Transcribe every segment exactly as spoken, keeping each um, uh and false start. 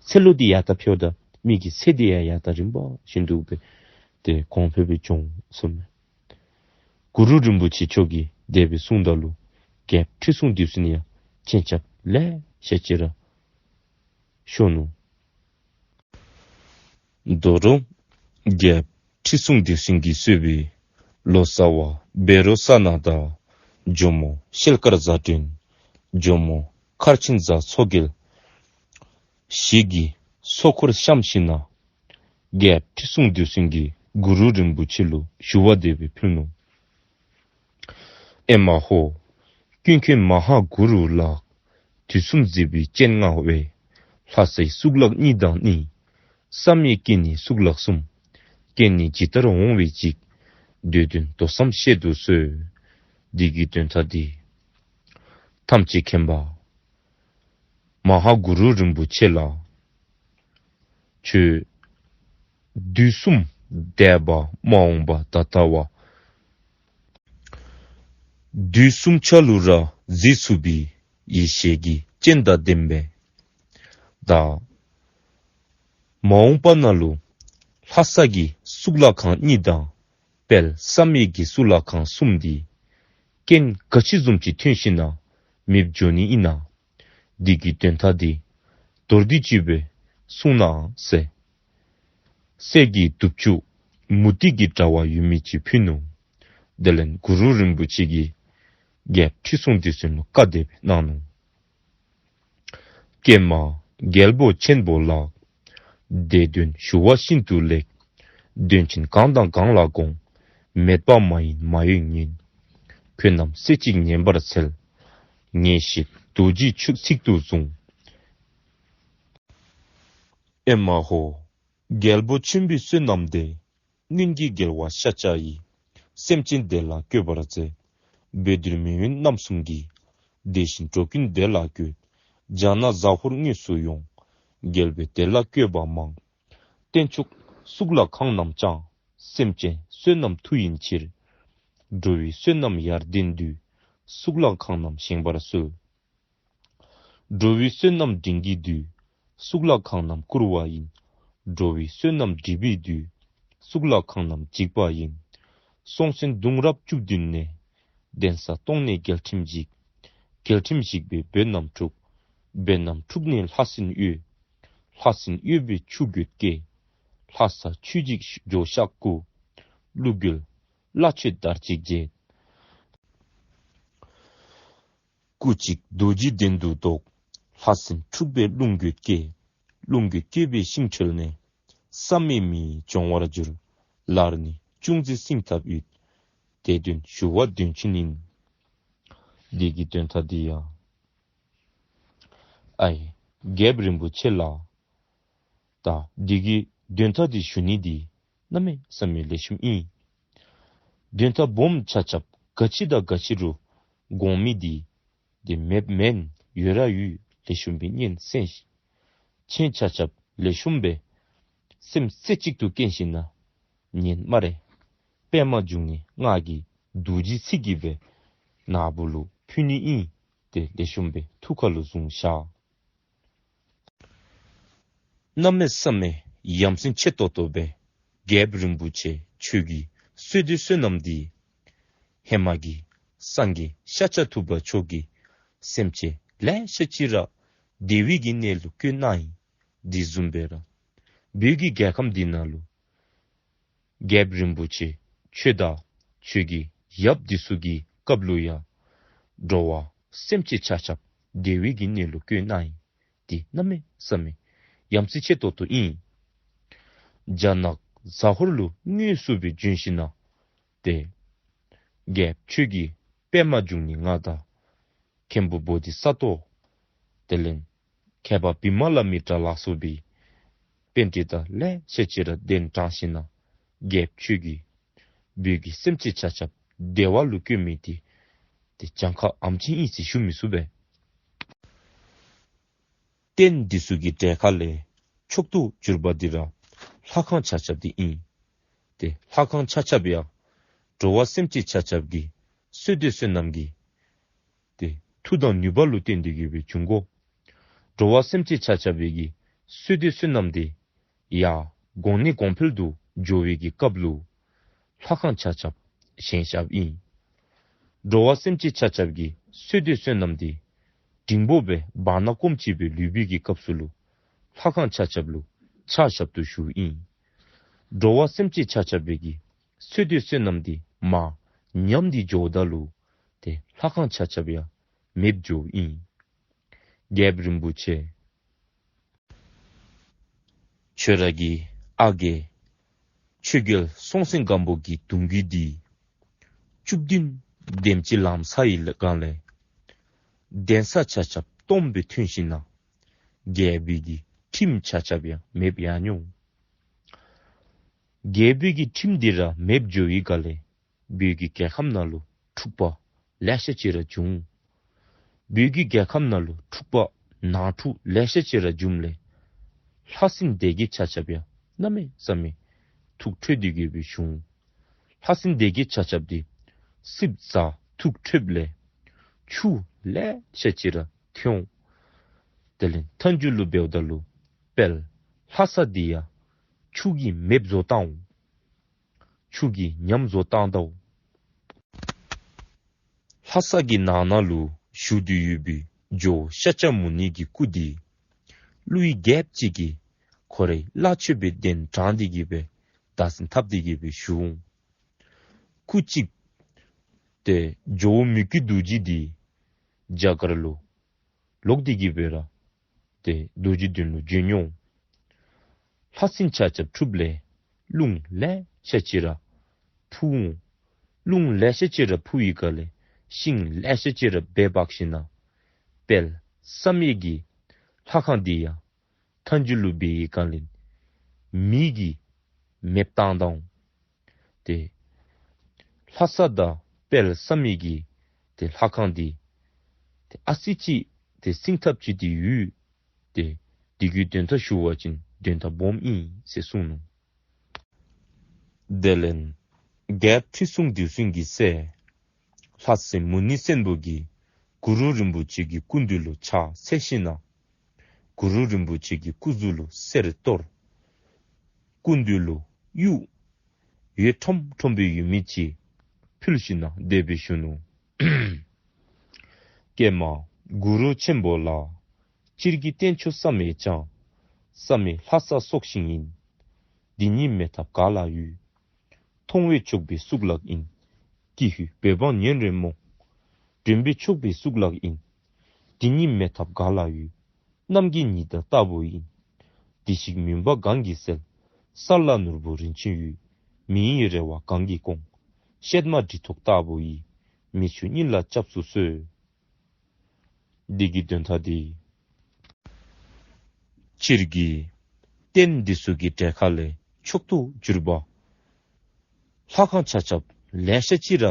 ཚེ་ལོ་འདི་ཡར་ད་འཕེལཝ་ད་མི་གི་ཚེ་འདི་ཡང་ཡར་ད་རིམ་པ་བཞིན་དུ་སྦེ་ཏེ་གོང་འཕེལ་སྦེ་འགྱོ་འོང་ཟེར་མས། གུ་རུ་རིན་པོ་ཆེ་མཆོག་གིས་དེ་སྦེ་གསུངས་ད་ལུ་རྒྱལཔོ་ཁྲི་སྲོང་ལྡེའུ་བཙན་ཡང་སྤྱན་ཆབ་ལེ་ཤ་ཅིག་ར་ཤོར་ནུག། དོ་རུང་རྒྱལཔོ་ཁྲི་སྲོང་ལྡེའུ་བཙན་གྱིས་གཙོས་པའི་ལོ་ཙཱ་བ་བཻ་རོ་ཙ་ན་དང་ཇོ་མོ་ཤེལ་དཀར་བཟའ་སྒྲོན། ཇོ་མོ་མཁར་ཆེན་བཟའ་མཚོ་རྒྱལ་ཞིག་གིས་ཚོགས་འཁོར་བཤམས་ཞིནམ་ལས་རྒྱལཔོ་ཁྲི་སྲོང་ལྡེའུ་བཙན་གྱིས་གུ་རུ་རིན་པོ་ཆེ་ལུ་ཞུ་བ་དེ་སྦེ་ཕུལ་ནུག། ཨེ་མ་ཧོ། ཀུན་མཁྱེན་མ་ཧཱ་གུ་རུ་ལགས། དུས་གསུམ་གཟིགས་པའི་སྤྱན་མངའ་བའི། ལྷ་སའི་གཙུག་ལག་གཉིས་དང་གཉིས། བསམ་ཡས་སྐྱེ་གནས་གཙུག་ལག་གསུམ། སྐྱེ་གནས་ཇི་ལྟར་འོང་བའི་ཅིག། འདོད་དོན་མདོ་ཙམ་བཤད་དུ་གསོལ། འདི་གི་དོན་དག་འདི། ཐམས་ཅད་མཁྱེན་པ་མ་ཧཱ་གུ་རུ་རིན་པོ་ཆེ་ལགས། ཁྱོད་དུས་གསུམ་འདས་པ་མ་འོངས་པ་ད་ལྟ་བ། དུས་གསུམ་ཆ་ལུ་ར་གཟིགས་ཚུགས་པའི་ཡེ་ཤེས་ཀྱི་སྤྱན་དང་ལྡན་པས། ད་མ་འོངས་པ་ནང་ལུ་ལྷ་ས་གི་གཙུག་ལག་ཁང་གཉིས་དང་དཔལ་བསམ་ཡས་ཀྱི་གཙུག་ལག་ཁང་གསུམ་འདི་རྐྱེན་ག་ཅི་བཟུམ་ཅིག་ཐོན་ཞིནམ་ལས་མེདཔ་འགྱོ་ནི་ཨིན་ན། འདི་གི་དོན་དག་འདི་མདོར་བསྡུས་ཅིག་སྦེ་གསུང་གནང་ཟེར། གསེར་གྱི་གདུབ་ཅུ་མུ་ཏིག་གི་དྲ་བ་ཡོད་མི་ཅིག་ཕུལ་ནུག། དེ་ལས་གུ་རུ་རིན་པོ་ཆེ་གིས་རྒྱལཔོ་ཁྲི་སྲོང་ལྡེའུ་བཙན་ལུ་བཀའ་དེ་སྦེ་གནང་ནུག། ཀྱེ་མ་རྒྱལ་པོ་ཆེན་པོ་ལགས། འདོད་དོན་ཞུ་བ་ཤིན་ཏུ་ལེགས། དོན་ཆེན་གང་དང་གང་ལ་དགོངས། མེད་པ་མ་ཡིན་མ་ཡོད་ཉིད། ཁྱོད་རྣམས་རྩེ་གཅིག་ཉན་པར་འཚལ། ངེས་ཤེས་རྡོ་རྗེའི་ཆུ་ཚིག་ཏུ་བཟུང་། ཨེ་མ་ཧོ། རྒྱལ་པོ་ཆེན་པོའི་བསོད་ནམས་དེ། སྔོན་གྱི་རྒྱལ་བ་ཤཱཀྱ་ཡིས། སེམས་ཅན་བདེ་ལ་བཀོད་པར་མཛད། བཻ་ཌཱུརྻ་མེས་དབོན་རྣམ་གསུམ་གྱིས། དེ་བཞིན་འགྲོ་ཀུན་བདེ་ལ་བཀོད། ཇ་ནག་ཟ་ཧོར་དངོས་སུ་ཡོང་། རྒྱལ་པོས་བདེ་ལ་བཀོད་པ་མང་། བརྟན་བཞུགས་གཙུག་ལག་ཁང་རྣམས་ཀྱང་། སེམས་ཅན་བསོད་ནམས་མཐུ་ཡིན་ཕྱིར། འགྲོ་བའི་བསོད་ནམས་ཡར་ལྡན་དུས། གཙུག་ལག་ཁང་རྣམས་བཞེངས་པར་གསོལ། འགྲོ་བའི་བསོད་ནམས་འབྲིང་གི་དུས། གཙུག་ལག་ཁང་རྣམས་བཀུར་བ་ཡིན། འགྲོ་བའི་བསོད་ནམས་འབྲིང་པོའི་དུས། གཙུག་ལག་ཁང་རྣམས་འཇིགས་པ་ཡིན། སྲོང་བཙན་གདུང་རབས་བཅུ་བདུན་ནས། གདན་ས་སྟོང་ནས་རྒྱལ་ཁྲིམས་བཞེས། རྒྱལ་ཁྲིམས་བཞེས་པས་བོད་རྣམས་འཁྲུགས། བོད་རྣམས་འཁྲུགས་ནས་ལྷ་སྲིན་གཡོས། ལྷ་སྲིན་གཡོས་པས་ཆུ་རྒོད་སྐྱེས། ལྷ་ས་ཆོས་འཇིག་ཇོ་ཤཱཀ་བཀུག། ཀླུ་རྒོད་བླ་མཆོད་དར་ཅིག་བརྗེད། སྐུ་གཅིག་རྡོ་རྗེ་གདན་དུ་བཟློག། ལྷ་སྲིན་འཁྲུགས་པས་རླུང་རྒོད་སྐྱེས། རླུང་རྒོད་སྐྱེས་པས་ཤིང་ཁྲོད་ནས། བསམ་ཡས་མི་ཡི་འབྱུང་བར་འགྱུར། ལར་ནི་ཅུང་ཟད་སྲིང་ཐབས་ཡོད། དེ་དོན་ཞུ་བ་དོན་ཆེན་ཡིན། འདི་གི་དོན་དག་འདི་ཡང་། ཨའི་རྒྱལཔོ་རིན་པོ་ཆེ་ལགས། ད་འདི་གི་དོན་དག་འདི་ཞུ་ནི་འདི་གནམ་མེད་ས་མེད་ལེགས་ཤོམ་ཨིན། དོན་དག་སྦོམ་ཆ་ཁྱབ་ག་ཅི་དང་ག་ཅི་རུང་དགོ་མི་འདི་འདི་མེདཔ་མེན། ཡོད་ར་ཡོད། ལེགས་ཤོམ་སྦེ་ཉན་གསན་ཤིག། ཁྱེད་ཆ་ཁྱབ་ལེགས་ཤོམ་སྦེ་སེམས་རྩེ་གཅིག་ཏུ་བསྐྱེད་ཞིནམ་ལས་ཉན་སྨ་རེ། པདྨ་འབྱུང་གནས་ང་གིས་རྡོ་རྗེ་ཚིག་གི་སྦེ་ནཱ་བུ་ལུ་ཕུལ་ནི་ཨིན། ཏེ་ལེགས་ཤོམ་སྦེ་ཐུགས་ཁ་ལུ་བཟུང་བཞག། གནམ་མེད་ས་མེད་ཡ་མཚན་ཆེ་ཏོག་ཏོ་སྦེ་རྒྱལཔོ་རིན་པོ་ཆེ་ཁྱོད་ཀྱི་བསོད་བདེ་བསོད་ནམས་འདི་ཧེ་མ་གི་སངས་རྒྱས་ཤཱཀྱ་ཐུབ་པ་མཆོག་གིས་སེམས་ཅན་ལེ་ཤ་ཅིག་ར་བདེ་བའི་གི་གནས་ལུ་བཀོད་གནང་ཡི། འདི་བཟུམ་སྦེ་ར་བོད་ཀྱི་རྒྱལ་ཁམས་འདི་ནང་ལུ་རྒྱལཔོ་རིན་པོ་ཆེ་ཁྱོད་དང་ཁྱོད་ཀྱི་ཡབ་འདི་ཚུ་གི་སྐབས་ལུ་ཡང་འགྲོ་བ་སེམས་ཅན་ཆ་ཁྱབ་བདེ་བའི་གི་གནས་ལུ་བཀོད་གནང་ཡི། འདི་གནམ་མེད་ས་མེད་ཡ་མཚན་ཆེ་ཏོག་ཏོ་ཨིན། ཇ་ནག་ཟ་ཧོར་ལུ་དངོས་སུ་སྦེ་བྱོན་ཞིནམ་ལས་ཏེ་རྒྱལཔོ་ཁྱོད་ཀྱིས་པདྨ་འབྱུང་གནས་ང་དང་མཁན་པོ་བོ་དྷི་ས་ཏྭ་དེ་ལས་མཁས་པ་བི་མ་ལ་མི་ཏྲ་ལ་སོགས་པའི་པཎྜི་ཏ་ལེ་ཤ་ཅིག་ར་གདན་དྲངས་ཞིནམ་ལས་རྒྱལཔོ་ཁྱོད་ཀྱིས་བོད་ཀྱི་སེམས་ཅན་ཆ་ཁྱབ་བདེ་བ་ལུ་བཀོད་མི་འདི་ཏེ་གྱངས་ཁ་ཨམ་ཅིག་ཨིན་ཟེར་ཞུ་མི་ཚུགས་པས། རྟེན་འདི་ཚུ་གི་གྲལ་ཁ་ལས་མཆོག་ཏུ་གྱུར་པ་འདི་ར་ལྷ་ཁང་ཆ་ཁྱབ་འདི་ཨིན། ཏེ་ལྷ་ཁང་ཆ་ཁྱབ་ཡང་འགྲོ་བ་སེམས་ཅན་ཆ་ཁྱབ་ཀྱི་བསོད་བདེ་བསོད་ནམས་ཀྱི་ཏེ་མཐུ་དང་ནུས་པ་ལུ་བརྟེན་ཏེ་གི་སྦེ་འབྱུང་དགོ། འགྲོ་བ་སེམས་ཅན་ཆ་ཁྱབ་ཀྱི་ བསོད་སྡེ་བསོད་ནམས་འདི་ཡར་གོང་ནས་གོང་འཕེལ་དུ་འགྱོ་བའི་གི་སྐབས་ལུ་ལྷ་ཁང་ཆ་ཁྱབ་བཞེངས་བཞགཔ་ཨིན། འགྲོ་བ་སེམས་ཅན་ཆ་ཁྱབ་ཀྱི་བསོད་སྡེ་བསོད་ནམས་འདི་འབྲིང་པོ་སྦེ་བར་ན་སྐོམ་ཅིག་སྦེ་ལུས་པའི་གི་སྐབས་སུ་ལུ་ལྷ་ཁང་ཆ་ཁྱབ་ལུ་ཆགས་བཞགཔ་ཏུ་ཞུཝ་ཨིན། འགྲོ་བ་སེམས་ཅན་ཆ་ཁྱབ་པའི་གི་བསོད་སྡེ་བསོད་ནམས་འདི་མར་ཉམས་ཏེ་འགྱོཝ་ད་ལུ་ཏེ་ལྷ་ཁང་ཆ་ཁྱབ་ཡང་མེདཔ་འགྱོཝ་ཨིན། རྒྱལཔོ་རིན་པོ་ཆེ། ཁྱོད་ར་གི་ཨ་རྒས་ཆོས་རྒྱལ་སྲོང་བཙན་སྒམ་པོ་གི་གདུང་རྒྱུད་འདི་བཅུ་བདུན་དེམ་ཅིག་ལངམ་ཚར་བའི་སྒང་ལས་གདན་ས་ཆ་ཁྱབ་སྟོངམ་སྦེ་ཐོན་ཞིནམ་ན་རྒྱལ་པོའི་གི་ཁྲིམས་ཆ་ཁྱབ་ཡང་མེདཔ་ཡར་འགྱོ། རྒྱལ་པོའི་གི་ཁྲིམས་འདི་ར་མེདཔ་འགྱོ་བའི་སྒང་ལས་བོད་ཀྱི་རྒྱལ་ཁམས་ནང་ལུ་འཁྲུག་པ་ལེ་ཤ་ཅིག་ར་བྱུང་། བོད་ཀྱི་རྒྱལ་ཁམས་ནང་ལུ་འཁྲུག་པ་ནང་འཁྲུག་ལེ་ཤ་ཅིག་ར་བྱུངམ་ལས་ལྷ་སྲིན་སྡེ་བརྒྱད་ཆ་ཁྱབ་ཡང་གནམ་མེད་ས་མེད་ཐུགས་ཁྲོས་ཏེ་གི་སྦེ་བྱུང་། ལྷ་སྲིན་སྡེ་བརྒྱད་ཆ་ཁྱབ་འདི་སྲིབ་ཟ་ཐུགས་ཁྲོསཔ་ལས་ཆུ་ལེ་ཤ་ཅིག་ར་ཐོན་འོང་། དེ་ལས་མཐའ་མཇུག་ལུ་འབདཝ་ད་ལུ་དཔལ་ལྷ་ས་འདི་ཡང་ཆུ་གིས་མེདཔ་བཟོ་བཏང་འོང་། ཆུ་གིས་ཉམས་བཟོ་བཏང་ད་འོང་། ལྷ་ས་གི་ནང་ན་ལུ་བཞུགས་ཏེ་ཡོད་པའི་ཇོ་ཤཱཀྱ་མུ་ནེ་གི་སྐུ་འདི་ཀླུ་ཡི་རྒྱལཔོ་ཅིག་གིས་ཁོ་རའི་བླ་མཆོད་པའི་གདན་དྲངས་ཏེ་གི་སྦེ་བདག་འཛིན་འཐབ་སྟེ་གི་སྦེ་བཞུགས་འོང་། སྐུ་གཅིག་ཏེ་ཇོ་བོ་མི་བསྐྱོད་རྡོ་རྗེ་འདི་རྒྱ་གར་ལུ་ལོག་སྟེ་གི་སྦེ་ར་ཏེ་རྡོ་རྗེ་གདན་ལུ་བྱོན་འོང་། ལྷ་སྲིན་ཆ་ཁྱབ་འཁྲུགཔ་ལས་རླུང་ལེ་ཤ་ཅིག་ར་འཕུ་འོང་། རླུང་ལེ་ཤ་ཅིག་ར་འཕུ་བའི་སྒང་ལས་ཤིང་ལེ་ཤ་ཅིག་ར་འབག་འབག་ཞིནམ་ན་དཔལ་བསམ་ཡས་ཀྱི་ལྷ་ཁང་འདི་ཡང་མཐའ་མཇུག་ལུ་འབད་བའི་སྒང་ལས་མེ་གིས་མེདཔ་བཏང་ད་འོང་། ཏེ་ལྷ་ས་དང་དཔལ་བསམ་ཡས་ཀྱི་ཏེ་ལྷ་ཁང་འདི་ཏེ་ཨ་ཙི་ཅིག་ཏེ་བསྲིང་ཐབས་ཅིག་ཏེ་ཡོད། ཏེ་འདི་གི་དོན་དག་ཞུ་བ་ཅིན་དོན་དག་སྦོམ་ཨིན་ཟེར་གསུངས་ནུག། དེ་ལས་རྒྱལཔོ་ཁྲི་སྲོང་ལྡེའུ་བཙན་གྱི་སྲས་ལྷ་སྲས་མུ་ནེ་བཙན་པོ་གིས་གུ་རུ་རིན་པོ་ཆེ་གི་སྐུ་མདུན་ལུ་ཕྱག་འཚལ་ཞིནམ་ན་གུ་རུ་རིན་པོ་ཆེ་གི་སྐུ་གཟུགས་ལུ་གསེར་གཏོར། སྐུ་མདུན་ལུ་དབྱུག་འོད་ཁྲོམ་ཁྲོམ་སྦེ་ཡོད་མི་ཅིག་ཕུལ་ཞིནམ་ན་དེ་སྦེ་ཞུ་ནུག། ཀྱེ་མ་གུ་རུ་ཆེན་པོ་ལགས། སྤྱིར་གྱི་རྟེན་མཆོག་བསམ་ཡས་ཀྱང་། བསམ་ཡས་ལྷ་ས་སྲོག་ཤིང་ཡིན། འདི་ཉིད་མེད་ཐབས་ག་ལ་ཡོད། མཐོང་བས་ཆོག་པའི་གཙུག་ལག་ཡིན། ཀྱི་ཧུད་བོད་འབངས་ཉན་རེ་སྨོ། དྲན་པས་ཆོག་པའི་གཙུག་ལག་ཡིན། འདི་ཉིད་མེད་ཐབས་ག་ལ་ཡོད། གནམ་གྱི་ཉི་ཟླ་ལྟ་བུ་ཡིན། བདེ་གཤེགས་མུན་པ་གང་གིས་སེལ། ས་ལ་ནོར་བུ་རིན་ཆེན་འོད། མི་ཡི་རེ་བ་གང་གིས་སྐོང་། གཤེད་མ་གྲི་ཐོགས་ལྟ་བུ་ཡིས། མི་ཆོས་གཉིས་ལ་སྐྱབས་སུ་གསོལ། འདི་གི་དོན་དག་འདི་སྤྱིར་གྱི་རྟེན་འདི་ཚུ་གི་གྲས་ཁ་ལས་མཆོག་ཏུ་གྱུར་པ་ལྷ་ཁང་ཆ་ཁྱབ་ལེ་ཤ་ཅིག་ར་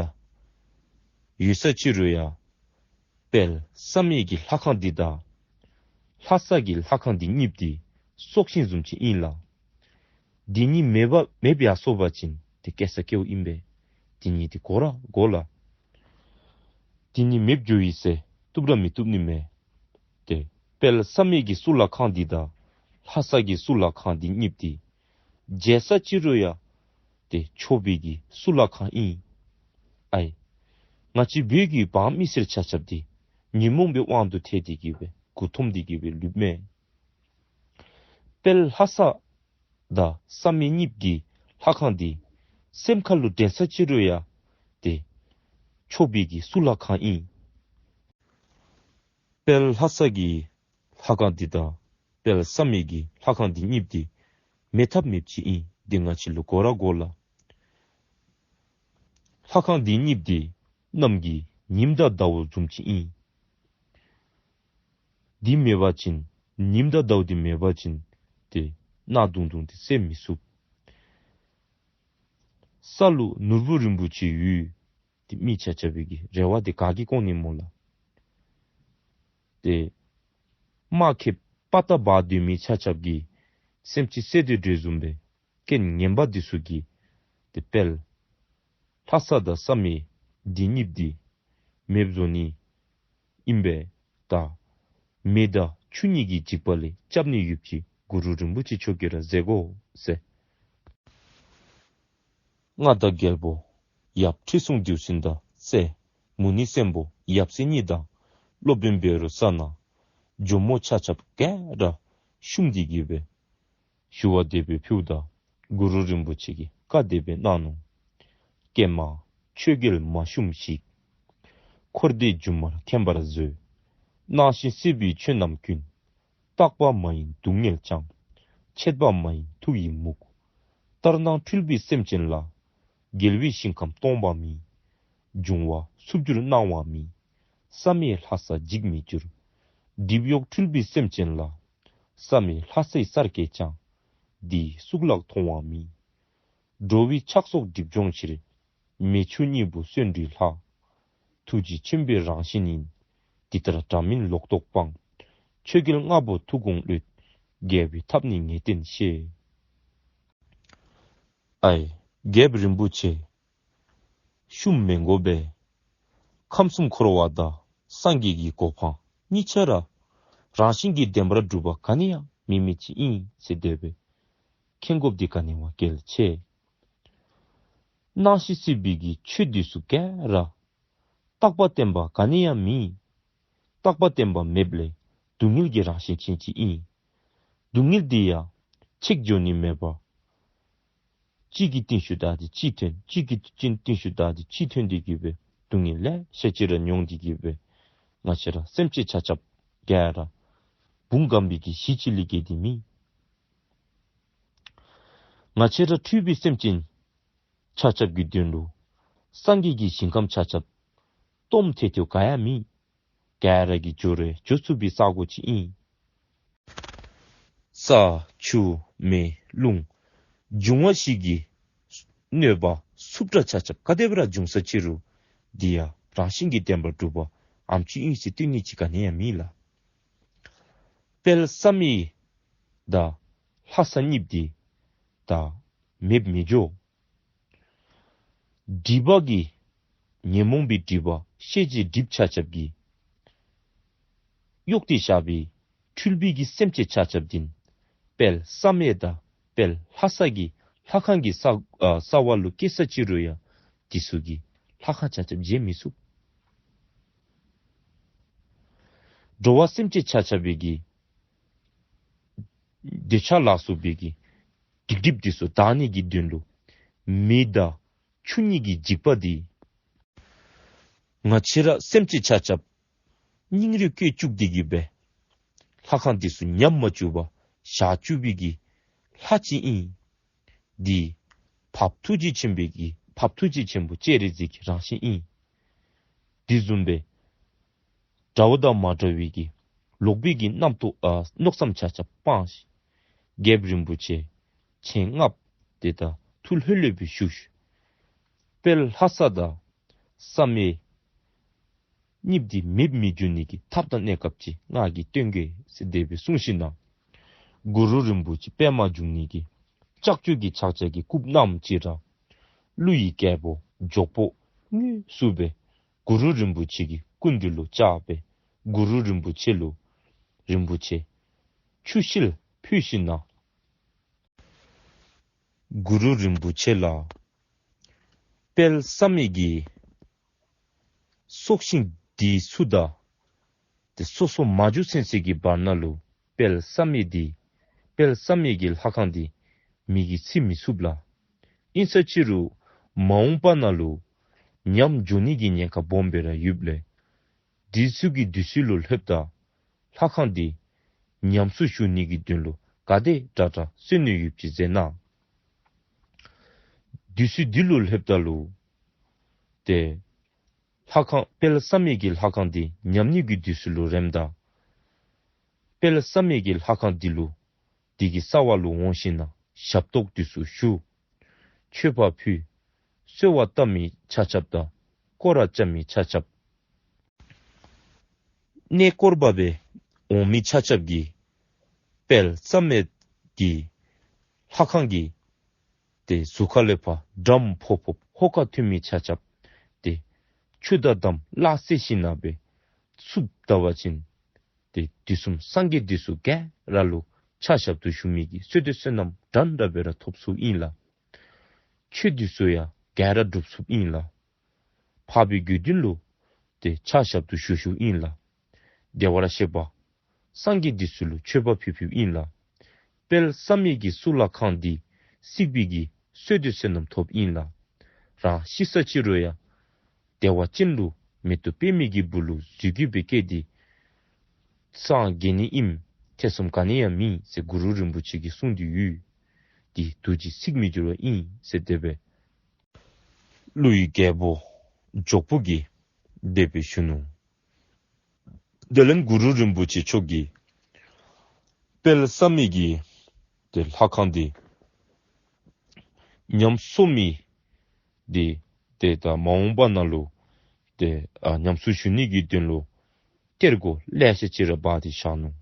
ཡོད་ས་ཅིག་རུང་ཡང་དཔལ་བསམ་ཡས་ཀྱི་ལྷ་ཁང་འདི་དང་ལྷ་ས་གི་ལྷ་ཁང་འདི་གཉིས་འདི་སྲོག་ཤིང་བཟུམ་ཅིག་ཨིན་ལགས། འདི་གཉིས་མེདཔ་མེདཔ་ཡར་སོང་པ་ཅིན་ཏེ་སྐྱེ་ས་སྐྱེཝ་ཨིན་པས། འདི་གཉིས་འདི་དགོ་ར་དགོ་ལགས། འདི་གཉིས་མེདཔ་འགྱོ་ཡི་ཟེར་བཏུབ་ར་མི་བཏུབ་ནི་མས། ཏེ་དཔལ་བསམ་ཡས་ཀྱི་གཙུག་ལག་ཁང་འདི་དང་ལྷ་ས་གི་གཙུག་ལག་ཁང་འདི་གཉིས་འདི་མཇལ་ས་ཅིག་རུང་ཡང་ཏེ་ཆོས་པའི་གི་གཙུག་ལག་ཁང་ཨིན། ཨའི་ང་བཅས་བོད་ཀྱི་འབངས་མི་སེར་ཆ་ཁྱབ་འདི་ཉོན་མོངས་པའི་དབང་དུ་ཐལ་ཏེ་གི་སྦེ་མགུ་འཐོམས་ཏེ་གི་སྦེ་ལུསཔ་མས། དཔལ་ལྷ་ས་དང་བསམ་ཡས་གཉིས་ཀྱི་ལྷ་ཁང་འདི་སེམས་ཁ་ལུ་དྲན་ས་ཅིག་རུང་ཡང་ཏེ་ཆོས་པའི་གི་གཙུག་ལག་ཁང་ཨིན། དཔལ་ལྷ་ས་གི་ལྷ་ཁང་འདི་དང་དཔལ་བསམ་ཡས་ཀྱི་ལྷ་ཁང་འདི་གཉིས་འདི་མེད་ཐབས་མེདཔ་ཅིག་ཨིན། འདི་ང་བཅས་ལུ་དགོ་ར་དགོ་ལགས། ལྷ་ཁང་འདི་གཉིས་འདི་གནམ་གྱི་ཉིམ་དང་ཟླཝ་བཟུམ་ཅིག་ཨིན། འདི་མེད་པ་ཅིན་ཉིམ་དང་ཟླཝ་འདི་མེད་པ་ཅིན་ཏེ་གནག་དུང་དུང་འདི་སེལ་མི་ཚུགས། ས་ལུ་ནོར་བུ་རིན་པོ་ཆེ་ཡོད། ཏེ་མི་ཆ་ཁྱབ་ཀྱི་རེ་བ་འདི་ག་གིས་སྐོང་ནི་སྨོ་ལགས། ཏེ་དམག་ཁེབ་དཔའ་རྟགས་འབག་སྡོད་མི་ཆ་ཁྱབ་ཀྱི་སེམས་ཅན་བསད་དེ་འགྲོ་བཟུམ་སྦེ་རྐྱེན་ངན་པ་འདི་ཚུ་གིས་ཏེ་དཔལ་ལྷ་ས་དང་བསམ་ཡས་འདི་གཉིས་འདི་མེདཔ་བཟོ་ནི་ཨིན་པས། ད་མེ་དང་ཆུ་གཉིས་ཀྱི་འཇིགས་པ་ལས་སྐྱབས་ནི་ཡོདཔ་ཅིག་ གུ་རུ་རིན་པོ་ཆེ་མཆོག་གིས་ར་མཛད་དགོ་ཟེར། མངའ་བདག་རྒྱལ་པོ་ཡབ་ཁྲི་སྲོང་ལྡེའུ་བཙན་དང་རྩེ་མུ་ནེ་བཙན་པོ་ཡབ་སྲས་གཉིས་དང་སློབ་དཔོན་བཻ་རོ་ཙ་ན་ཇོ་མོ་ཆ་ཁྱབ་ག་ར་བཤུམས་ཏེ་གི་སྦེ་ཞུ་བ་དེ་སྦེ་ཕུལཝ་ད་གུ་རུ་རིན་པོ་ཆེ་གིས་བཀའ་དེ་སྦེ་གནང་ནུག། ཀྱེ་མ་ཆོས་རྒྱལ་མ་བཤུམས་ཤིག། འཁོར་འདས་སྒྱུ་མར་མཁྱེན་པར་མཛོད། སྣང་ཞིང་སྲིད་པའི་ཆོས་རྣམས་ཀུན། རྟག་པ་མ་ཡིན་སྡུག་བསྔལ་ཀྱང་། ཆད་པ་མ་ཡིན་ཐུགས་ཡི་མུག། ལྟར་སྣང་འཁྲུལ་པའི་སེམས་ཅན་ལ། རྒྱལ་བའི་ཞིང་ཁམས་སྟོང་པ་མེད། འབྱུང་བ་འཚུབ་འགྱུར་སྣང་བ་མེད། བསམ་ཡས་ལྷ་ས་འཇིག་མི་འགྱུར། སྒྲིབ་གཡོགས་འཁྲུལ་པའི་སེམས་ཅན་ལ། བསམ་ཡས་ལྷ་སའི་སར་སྐྱེས་ཀྱང་། འདིའི་གཙུག་ལག་མཐོང་བ་མེད། འགྲོ་བའི་ཆགས་སོགས་སྒྲིབ་སྦྱོང་ཕྱིར། མེ་ཆུ་གཉིས་པོ་བརྩོན་འགྲུས་ལྷ། ཐུགས་རྗེ་ཆེན་པོའི་རང་བཞིན་ཡིན། འདི་ལྟར་འདྲ་མིན་ལོག་རྟོག་སྤང་། ཆོས་རྒྱལ་ལྔ་པོ་ཐུགས་དགོངས་ཀློད། རྒྱལ་བའི་ཐབས་ནི་ངེས་བསྟན་ཤེས། ཨའི་རྒྱལཔོ་རིན་པོ་ཆེ། བཤུམ་མི་དགོ་པས། ཁམས་གསུམ་འཁོར་བ་དང་སངས་རྒྱས་ཀྱི་གོ་འཕང་གཉིས་ཆ་ར་རང་བཞིན་གྱིས་བདེན་པར་གྲུབ་པ་ག་ནི་ཡང་མེད་མི་ཅིག་ཨིན་ཟེར་དེ་སྦེ་མཁྱེན་དགོཔ་འདི་ག་ནི་བ་གལ་ཆེ། སྣང་ཞིང་སྲིད་པའི་གི་ཆོས་འདི་ཚུ་ག་ར་རྟག་པ་བརྟན་པ་ག་ནི་ཡང་མེད། རྟག་པ་བརྟན་པ་མེདཔ་ལས་སྡུག་བསྔལ་གྱི་རང་བཞིན་ཅན་ཅིག་ཨིན། སྡུག་བསྔལ་འདི་ཡང་ཆད་འགྱོ་ནི་མེད་པར་གཅིག་གི་རྟིང་ཤུལ་ད་དེ་གཅིག་ཐོན། གཅིག་གི་རྟིང་ཤུལ་ད་དེ་གཅིག་ཐོན་ཏེ་གི་སྦེ་སྡུག་བསྔལ་ལེ་ཤ་ཅིག་ར་མྱོང་སྟེ་གི་སྦེ་ང་བཅས་ར་སེམས་ཅན་ཆ་ཁྱབ་ག་ར་བུང་གམ་པའི་གི་གཞི་ཅིག་ལས་བརྒལ་ཏེ་མེད། ང་བཅས་ར་འཁྲུལ་པའི་སེམས་ཅན་ཆ་ཁྱབ་ཀྱི་དོན་ལུ་སངས་རྒྱས་ཀྱི་ཞིང་ཁམས་ཆ་ཁྱབ་སྟོངམ་ཐལ་ཐལཝ་ག་ཡང་མེད། ག་ར་གིས་འགྱོ་རུང་འགྱོ་ཚུགས་པའི་ས་གོ་ཅིག་ཨིན། ས་ཆུ་མེ་རླུང་འབྱུང་བ་བཞི་གི་གནོད་པ་འཚུབ་དྲགས་ཆ་ཁྱབ་ག་དེ་སྦེ་ར་འབྱུང་ས་ཅིག་རུང་འདི་ཡང་རང་བཞིན་གྱིས་བདེན་པར་གྲུབ་པ་ཨེམ་ཅིག་ཨིན་ཟེར་སྟོན་ནི་ཅིག་ག་ནི་ཡང་མེད་ལགས། དཔལ་བསམ་ཡས་དང་ལྷ་ས་གཉིསཔོ་འདི་ད་མེདཔ་མི་འགྱོ། སྒྲིབ་པ་གི་ཉོན་མོངས་པའི་སྒྲིབ་པ་ཤེས་བྱའི་སྒྲིབ་ཆ་ཁྱབ་ཀྱིས་གཡོགས་ཏེ་བཞག་པའི་འཁྲུལ་པའི་གི་སེམས་ཅན་ཆ་ཁྱབ་འདི་དཔལ་བསམ་ཡས་དང་དཔལ་ལྷ་ས་གི་ལྷ་ཁང་གི་ས་ཨ་རྩ་བ་ལུ་སྐྱེས་ས་ཅིག་རུང་ཡང་འདི་ཚུ་གིས་ལྷ་ཁང་ཆ་ཁྱབ་མཇལ་མི་ཚུགས། འགྲོ་བ་སེམས་ཅན་ཆ་ཁྱབ་པའི་གི་འདོད་ཆགས་ལ་སོགས་པའི་གི་སྡིག་སྒྲིབ་འདི་ཚུ་དག་ནི་གི་དོན་ལུ་མེ་དང་ཆུ་གཉིས་ཀྱི་འཇིགས་པ་འདི་ང་བཅས་ར་སེམས་ཅན་ཆ་ཁྱབ་སྙིང་རུས་བསྐྱེད་བཅུག་སྟེ་གི་སྦེ་ལྷ་ཁང་འདི་ཚུ་ཉམས་མ་བཅུག་པར་བཞག་བཅུག་པའི་གི་ལྷ་ཅིག་ཨིན། འདི་འཕགས་པ་ཐུགས་རྗེ་ཆེན་པོའི་གི་འཕགས་པ་ཐུགས་རྗེ་ཆེན་པོ་སྤྱན་རས་གཟིགས་ཀྱི་རང་བཞིན་ཨིན། འདི་བཟུམ་སྦེ་འདྲ་བ་དང་མ་འདྲ་བའི་གི་ལོག་པའི་གི་རྣམ་རྟོག་ཨ་མནོ་བསམ་ཆ་ཁྱབ་སྤངས་ཤིག། རྒྱལཔོ་རིན་པོ་ཆེ་མཆན་ལྔཔོ་དེ་དང་ཐུགས་ལྷོད་ལྷོད་སྦེ་བཞུགས་ཤིག། དཔལ་ལྷ་ས་དང་བསམ་ཡས་གཉིསཔོ་འདི་མེདཔ་མི་འགྱུར་ནི་གི་ཐབས་དང་གནས་སྐབས་ཅིག་ང་གིས་སྟོན་གེ་ཟེར་དེ་སྦེ་གསུངས་ཞིནམ་ལས་གུ་རུ་རིན་པོ་ཆེ་པདྨ་འབྱུང་གནས་ཀྱི་ལྕགས་ཀྱུ་གི་ཕྱག་རྒྱ་གི་སྐུ་བསྣམས་ཅིག་ར་ཀླུ་ཡི་རྒྱལ་པོ་འཇོག་པོ་དངོས་སུ་སྦེ་གུ་རུ་རིན་པོ་ཆེ་གི་སྐུ་མདུན་ལུ་བཅར་སྦེ་གུ་རུ་རིན་པོ་ཆེ་ལུ་རིན་པོ་ཆེ་ཆུ་ཤེལ་ཕུལ་ཞིནམ་ལས་གུ་རུ་རིན་པོ་ཆེ་ལགས། དཔལ་བསམ་ཡས་ཀྱི་སྲོག་ཤིང་འདི་ཚུ་དང་ཏེ་སོ་སོ་མ་འགྱོ་ཚུན་ཚོད་ཀྱི་བར་ན་ལུ་དཔལ་བསམ་ཡས་འདི་དཔལ་བསམ་ཡས་ཀྱི་ལྷ་ཁང་འདི་མེ་གིས་འཚིག་མི་ཚུགས་ལགས། ཨིན་ས་ཅིག་རུང་མ་འོངས་པ་ན་ལུ་ཉམས་འགྱོ་ནི་གི་ཉེན་ཁ་སྦོམ་སྦེ་ར་ཡོདཔ་ལས་དུས་ཚོད་ཀྱི་དུས་ཚོད་ལུ་ལྷོདཔ་ད་ལྷ་ཁང་འདི་ཉམས་སུ་ཞུགས་ནི་གི་དོན་ལུ་ག་དེ་དྲག་དྲག་བསོད་ནམས་ཡོདཔ་ཅིག་མཛད་གནང་། དུས་ཚོད་འདི་ལུ་ལྷོདཔ་ད་ལུ་ཏེ་ལྷ་ཁང་དཔལ་བསམ་ཡས་ཀྱི་ལྷ་ཁང་འདི་ཉམས་ནི་གི་དུས་ཚོད་ལུ་རནམ་ད་དཔལ་བསམ་ཡས་ཀྱི་ལྷ་ཁང་འདི་ལུ་འདི་གི་རྩ་བ་ལུ་འོང་ཞིནམ་ལས་ཞབས་ཏོག་འདི་ཚུ་ཞུ། མཆོད་པ་ཕུལ། གསོལ་བ་བཏབ་མི་ཆ་ཁྱབ་དང་སྐོར་ར་རྐྱབ་མི་ཆ་ཁྱབ། གནས་སྐོར་པ་སྦེ་འོང་མི་ཆ་ཁྱབ་ཀྱིས་དཔལ་བསམ་ཡས་ཀྱི་ལྷ་ཁང་གི་ཏེ་ཟུར་ཁ་ལས་ཕར་འགྲམ་ཕོག་ཕོགཔ་ཧོ་ཀ་འཐུང་མི་ཆ་ཁྱབ་ཏེ་ཆུ་དང་འདམ་སླ་བསྲེ་ཞིནམ་ལས་སྦེ་འཚུབ་ད་བ་ཅིན་ཏེ་དུས་གསུམ་སངས་རྒྱས་འདི་ཚུ་ག་ར་ལུ་ ཕྱག་ཞབས་ཏོག་ཞུ་མི་གི་བསོད་སྡེ་བསོད་ནམས་འདྲན་འདྲ་སྦེ་ར་ཐོབ་ཚུགསཔ་ཨིན་ལགས། ཆོས་འདི་ཚུ་ཡང་ག་ར་སྒྲུབ་ཚུགསཔ་ཨིན་ལགས། འཕགས་པའི་དགེ་འདུན་ལུ་ཏེ་ཕྱག་ཞབས་ཏོག་ཞུ་ཞུཝ་ཨིན་ལགས། བདེ་བར་གཤེགས་པ་སངས་རྒྱས་འདི་ཚུ་ལུ་མཆོད་པ་ཕུལ་ཕུལཝ་ཨིན་ལགས། དཔལ་བསམ་ཡས་ཀྱི་གཙུག་ལག་ཁང་འདི་བརྩིགས་པའི་གི་བསོད་སྡེ་བསོད་ནམས་ཐོབ་ཨིན་ལགས། རང་ཤི་ས་ཅི་རུང་ཡང་བདེ་བ་ཅན་ལུ་མེ་ཏོག་པདྨའི་གི་སྦུག་ལུ་རྫུས་སྐྱེས་སྦེ་སྐྱེས་ཏེ་སངས་རྒྱས་ནི་ཨིནམ་ཐེ་ཚོམ་ག་ནི་ཡང་མེད་ཟེར་གུ་རུ་རིན་པོ་ཆེ་གིས་གསུངས་ཏེ་ཡོད། འདི་ཐུགས་རྗེ་ཚིག་མི་འགྱུར་བ་ཨིན་ཟེར་དེ་སྦེ་ཀླུ་ཡི་རྒྱལ་པོ་འཇོག་པོ་གིས་དེ་སྦེ་ཞུ་ནུག། དེ་ལས་གུ་རུ་རིན་པོ་ཆེ་མཆོག་གིས་དཔལ་བསམ་ཡས་ཀྱི་ཏེ་ལྷ་ཁང་འདི་ཉམས་གསོ་མི་འདི་ཏེ་ད་མ་འོངས་པ་ནང་ལུ་ཏེ་ཨ་ཉམས་གསོ་ཞུ་ནི་གི་དོན་ལུ་གཏེར་སྒོ་ལེ་ཤ་ཅིག་ར་སྦ་སྟེ་བཞག་ནུག།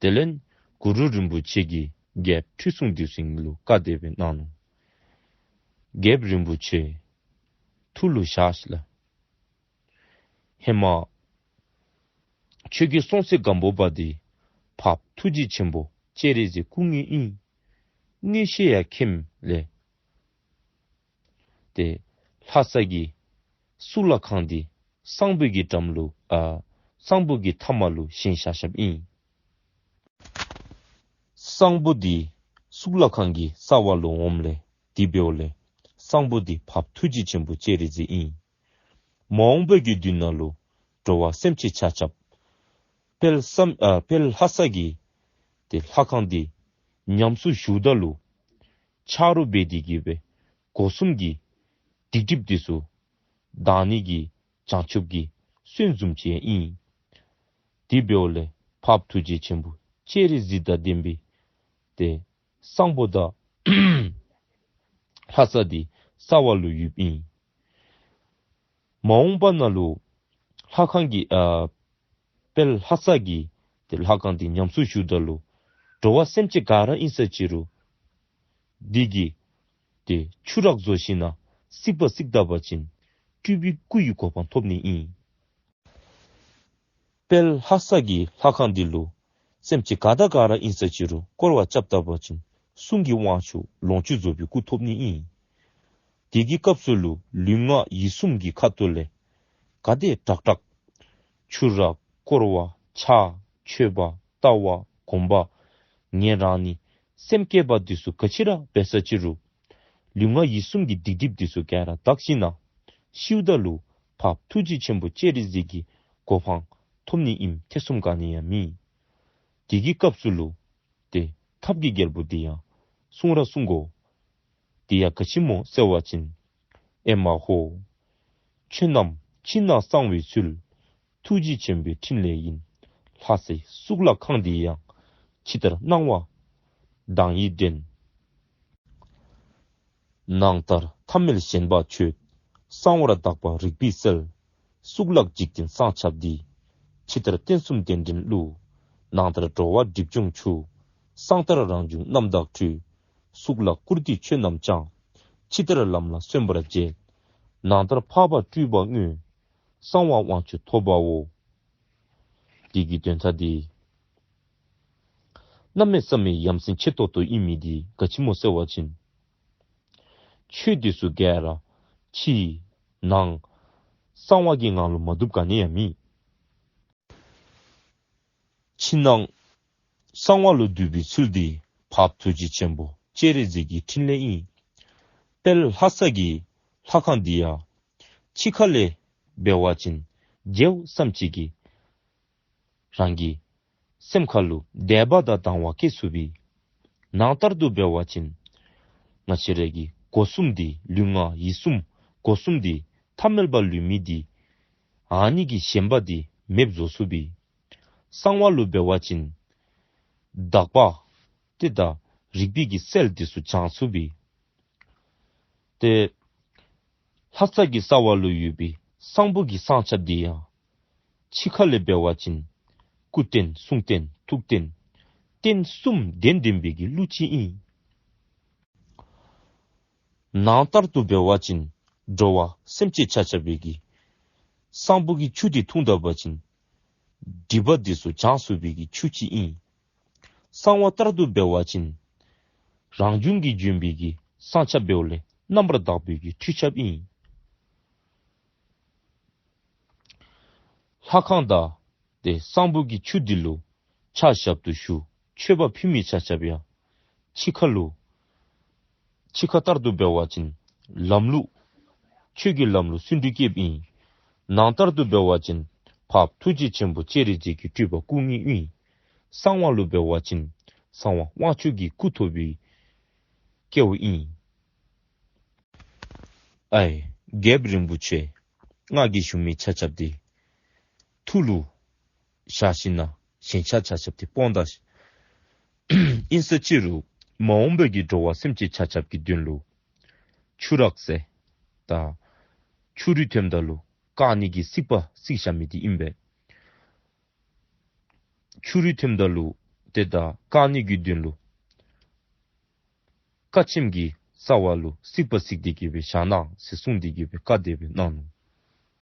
དེ་ལས་གུ་རུ་རིན་པོ་ཆེ་གིས་རྒྱལཔོ་ཁྲི་སྲོང་ལྡེའུ་བཙན་ལུ་བཀའ་དེ་སྦེ་གནང་ནུག། རྒྱལཔོ་རིན་པོ་ཆེ་ཐུགས་ལུ་བཞག་ཤིག་ལགས། ཧེ་མ་ཁྱོད་ཀྱི་སྲོང་བཙན་སྒམ་པོ་པ་འདི་འཕགས་པ་ཐུགས་རྗེ་ཆེན་པོ་སྤྱན་རས་གཟིགས་སྐུ་དངོས་ཨིན། མངོན་ཤེས་ཡང་མཁྱེནམ་ལས་ཏེ་ལྷ་ས་གི་གཙུག་ལག་ཁང་འདི་གཙང་པོ་གི་འགྲམ་ལུ་ཨ་གཙང་པོ་གི་མཐའ་མ་ལུ་བཞེངས་བཞག་བཞགཔ་ཨིན། གཙང་པོ་འདི་གཙུག་ལག་ཁང་གི་རྩ་བ་ལུ་འོངམ་ལས་དེ་འབདཝ་ལས་གཙང་པོ་འདི་འཕགས་པ་ཐུགས་རྗེ་ཆེན་པོ་སྤྱན་རས་གཟིགས་ཨིན། མ་འོངས་པའི་གི་དུས་ནང་ལུ་འགྲོ་བ་སེམས་ཅན་ཆ་ཁྱབ་དཔལ་བསམ་ཨ་དཔལ་ལྷ་ས་གི་ཏེ་ལྷ་ཁང་འདི་ཉམས་གསོ་ཞུཝ་ད་ལུ་ཆ་རོགས་འབད་དེ་གིས་སྦེ་སྒོ་གསུམ་གྱི་སྡིག་སྒྲིབ་འདི་ཚུ་དག་ནི་གི་བྱང་ཆུབ་ཀྱི་སོན་བཟུམ་ཅིག་ཡང་ཨིན། དེ་འབདཝ་ལས་འཕགས་པ་ཐུགས་རྗེ་ཆེན་པོ་སྤྱན་རས་གཟིགས་དང་ལྡན་པའི་ཏེ་གཙང་པོ་དང་ལྷ་ས་འདི་རྩ་བ་ལུ་ཡོདཔ་ཨིན། མ་འོངས་པ་ནང་ལུ་ལྷ་ཁང་གི་ཨ་དཔལ་ལྷ་ས་གི་ཏེ་ལྷ་ཁང་འདི་ཉམས་གསོ་ཞུཝ་ད་ལུ་འགྲོ་བ་སེམས་ཅན་ག་ར་ཨིན་ས་ཅི་རུང་འདི་གི་ཏེ་ཆུ་རགས་བཟོ་ཞིནམ་ལས་བརྩིགས་པ་བརྩིགས་ད་པ་ཅིན་སྤྲུལ་པའི་སྐུ་ཡི་གོ་འཕང་ཐོབ་ནི་ཨིན། དཔལ་ལྷ་ས་གི་ལྷ་ཁང་འདི་ལུ་སེམས་ཅན་ག་དང་ག་ར་ཨིན་ས་ཅི་རུང་བསྐོར་བ་རྐྱབ་ད་པ་ཅིན་གསུང་གི་དབང་ཕྱུག་ལོངས་སྤྱོད་རྫོགས་པའི་སྐུ་ཐོབ་ནི་ཨིན། དེ་གི་སྐབས་སུ་ལུ་ལུས་ངག་ཡིད་གསུམ་གྱི་ཁ་ཐུག་ལས་ག་དེ་དྲག་དྲག་ཆུ་རགས་བསྐོར་བ་ཕྱག་མཆོད་པ་ལྟ་བ་སྒོམ་པ་ཉན་རང་ནི་སེམས་བསྐྱེད་པ་འདི་ཚུ་ག་ཅི་ར་འབད་ས་ཅི་རུང་ལུས་ངག་ཡིད་གསུམ་གྱི་སྡིག་སྒྲིབ་འདི་ཚུ་ག་ར་དག་ཞིནམ་ལས་ཤིཝ་ད་ལུ་འཕགས་པ་ཐུགས་རྗེ་ཆེན་པོ་སྤྱན་རས་གཟིགས་ཀྱི་གོ་འཕང་ཐོབ་ནི་ཨིནམ་ཐེ་ཚོམ་ག་ནི་ཡང་མེད། དེ་གི་སྐབས་སུ་ལུ་ཏེ་ཐབས་ཀྱི་རྒྱལ་པོ་འདི་ཡང་གསུང་ར་གསུང་དགོ། དེ་ཡང་ག་ཅི་སྨོ་ཟེར་བ་ཅིན་ཨེ་མ་ཧོ། ཆོས་རྣམས་ཕྱི་ནང་གསང་བའི་ཚུལ། ཐུགས་རྗེ་ཆེན་པོའི་ཕྲིན་ལས་ཡིན། ལྷ་སའི་གཙུག་ལག་ཁང་འདི་ཡང་། ཕྱི་ལྟར་སྣང་བ་མདངས་ཡིས་འདྲེན། ནང་ལྟར་ཐ་མལ་ཞེན་པ་ཆོད། གསང་བར་དག་པ་རིག་པའི་རྩལ། གཙུག་ལག་འཇིག་རྟེན་གསང་ཆབ་འདི། ཕྱི་ལྟར་རྟེན་གསུམ་གདན་འདྲེན་གླུ། ནང་ལྟར་འགྲོ་བ་སྒྲིབ་སྦྱོང་ཆུ། གསང་ལྟར་རང་བྱུང་རྣམ་དག་འཕྲུལ། གཙུག་ལག་བཀུར་སྟི་ཆོས་རྣམས་ཀྱང་། ཕྱི་ལྟར་ལམ་ལ་སོན་པར་བྱེད། ནང་ལྟར་འཕགས་པ་སྤྲུལ་པ་དངོས། གསང་བ་དབང་ཕྱུག་ཐོབ་པའོ། འདི་གི་དོན་དག་འདི་གནམ་མེད་ས་མེད་ཡ་མཚན་ཆེ་ཏོག་ཏོ་ཨིན་མི་འདི་ག་ཅི་སྨོ་ཟེར་བ་ཅིན་ཆོས་འདི་ཚུ་ག་ར་ཕྱི་ནང་གསང་བ་གི་ངང་ལུ་མ་འདུཝ་ག་ནི་ཡང་མེད། ཕྱི་ནང་གསང་བ་ལུ་འདུས་པའི་ཚུལ་འདི་འཕགས་པ་ཐུགས་རྗེ་ཆེན་པོ་སྤྱན་རས་གཟིགས་ཀྱི་ཕྲིན་ལས་ཨིན། དཔལ་ལྷ་ས་གི་ལྷ་ཁང་འདི་ཡང་ཕྱི་ཁ་ལས་འབད་བ་ཅིན་མཇལཝ་ཙམ་ཅིག་གིས་རང་གི་སེམས་ཁ་ལུ་དད་པ་དང་དང་བ་སྐྱེ་ཚུགས་པས། ནང་ལྟར་དུ་འབད་བ་ཅིན་ང་བཅས་ར་གི་སྒོ་གསུམ་འདི་ལུས་ངག་ཡིད་གསུམ་སྒོ་གསུམ་འདི་ཐ་མལ་པ་ལུས་མི་འདི་ཨ་ནི་གི་ཞེན་པ་འདི་མེདཔ་བཟོ་ཚུགས་པས། གསང་བ་ལུ་འབད་བ་ཅིན་དག་པ་ཏེ་ད་རིག་པའི་གི་རྩལ་འདི་ཚུ་སྦྱང་ཚུགས་པས། ཏེ་ལྷ་ས་གི་རྩ་བ་ལུ་ཡོད་པའི་གཙང་པོ་གི་གསང་ཆབ་འདི་ཡང་ཕྱི་ཁ་ལས་འབད་བ་ཅིན་སྐུ་རྟེན་གསུང་རྟེན་ཐུགས་རྟེན་རྟེན་གསུམ་ལྡན་ལྡན་པའི་གི་གླུ་ཅིག་ཨིན། ནང་ལྟར་དུ་འབད་བ་ཅིན་འགྲོ་བ་སེམས་ཅན་ཆ་ཁྱབ་པའི་གི་གཙང་པོ་གི་ཆུ་འདི་འཐུང་ད་པ་ཅིན་སྒྲིབ་པ་འདི་ཚུ་སྦྱང་ཚུགས་པའི་གི་ཆུ་ཅིག་ཨིན། གསང་བ་ལྟར་དུ་འབད་བ་ཅིན་རང་བྱུང་གི་བྱོན་པའི་གི་གསང་ཆབ་འབདཝ་ལས་རྣམ་པར་དག་པའི་གི་ཁྲུས་ཆབ་ཨིན། ལྷ་ཁང་དང་ཏེ་གསང་ཕུག་གི་ཆུ་འདི་ལུ་ཕྱག་ཞབས་ཏོག་ཞུ། མཆོད་པ་ཕུལ་མི་ཆ་ཁྱབ་ཡང་ཕྱི་ཁ་ལུ་ཕྱི་ཁ་ལྟར་དུ་འབད་བ་ཅིན་ལམ་ལུགས་ཆོས་ཀྱི་ལམ་ལུགས་སུ་འདི་སྐྱེཝ་ཨིན། ནང་ལྟར་དུ་འབད་བ་ཅིན་འཕགས་པ་ཐུགས་རྗེ་ཆེན་པོ་སྤྱན་རས་གཟིགས་ཀྱི་སྤྲུལ་པ་སྐུ་དངོས་ཨིན། གསང་བ་ལུ་འབད་བ་ཅིན་གསང་བ་དབང་ཕྱུག་གི་སྐུ་ཐོབ་པའི་སྐྱེ་བོ་ཨིན། ཨའི་རྒྱལཔོ་རིན་པོ་ཆེ། ང་གིས་ཞུ་མི་ཆ་ཁྱབ་འདི་ཐུགས་ལུ་བཞག་ཞིནམ་ལས་ཞེན་ཆགས་ཆ་ཁྱབ་འདི་སྤོང་ད་ཤིག། ཨིན་ས་ཅི་རུང་མ་འོངས་པའི་གི་འགྲོ་བ་སེམས་ཅན་ཆ་ཁྱབ་ཀྱི་དོན་ལུ་ཆུ་རགས་ཟེར་ད་ཆུ་རུད་ཐོནམ་ད་ལུ་བཀག་ནི་གི་སྲེག་པ་སྲེག་བཞག་མི་འདི་ཨིན་པས། ཆུ་རུད་ཐོནམ་ད་ལུ་ཏེ་ད་བཀག་ནི་གི་དོན་ལུ་ཀ་ཆེམ་གྱི་རྩ་བ་ལུ་སྲེག་པ་སྲེག་སྟེ་གི་སྦེ་བཞག་གནང་ཟེར་གསུངས་ཏེ་གི་སྦེ་བཀའ་དེ་སྦེ་གནང་ནུག།